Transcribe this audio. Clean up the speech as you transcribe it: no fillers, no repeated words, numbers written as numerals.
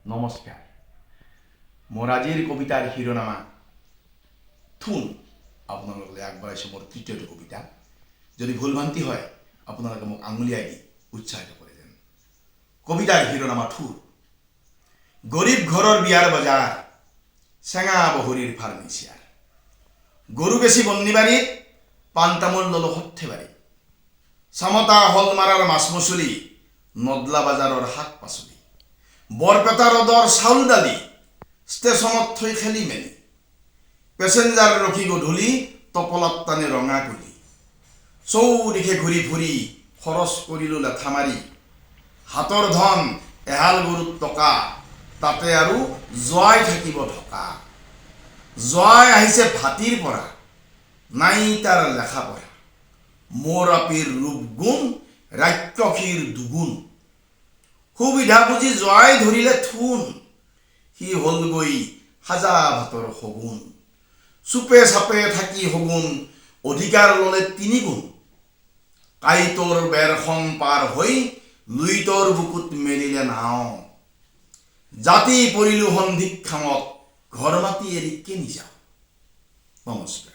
নমস্কাৰ। মোৰ আজিৰ কবিতাৰ শিৰোনামা থুন। আপোনালোকলৈ আগবঢ়াইছোঁ মোৰ তৃতীয়টো কবিতা। যদি ভুল ভ্ৰান্তি হয়, আপোনালোকে মোক আঙুলিয়াই দি উৎসাহিত কৰে যেন। কবিতাৰ শিৰোনামা থুৰ। গৰীব ঘৰৰ বিয়াৰ বজাৰ, চেঙা বহৰীৰ ফাৰ্নিচাৰ। গৰু বেচি বন্নিবাৰীত, পাণ তামোল ললো সৰ্থেবাৰীত। চামতা শ'লমাৰাৰ মাছ মছলি, নদলা বজাৰৰ শাক পাচলি। বৰপেটা ৰোডৰ চাউল দালি, ষ্টেচনত থৈ খেলি মেলি। পেচেঞ্জাৰ ৰখি গধূলি, টপলাত টানে ৰঙা কুলি। চৌদিশে ঘূৰি ফুৰি খৰচ কৰিলোঁ লেঠা মাৰি। হাতৰ ধন এহাল গৰুত টকা, তাতে আৰু জোৱাই থাকিব থকা। জোৱাই আহিছে ভাতীৰ পৰা, নাই তাৰ লেখা পঢ়া। মোৰ আপীৰ ৰূপ গুণ ৰাক্ষসীৰ দুগুণ। সুবিধা বুজি জোৱাই ধৰিলে থুন, সি হ'লগৈ সাজা ভাতৰ শগুন। চুপে চাপে থাকি শগুন অধিকাৰ ল'লে তিনিগুণ। কাঁইটৰ বেৰখন পাৰ হৈ লুইতৰ বুকুত মেলিলে নাও। জাতি পৰিলো সন্ধিক্ষণত, ঘৰ মাটি এৰি কেনি যাওঁ? নমস্কাৰ।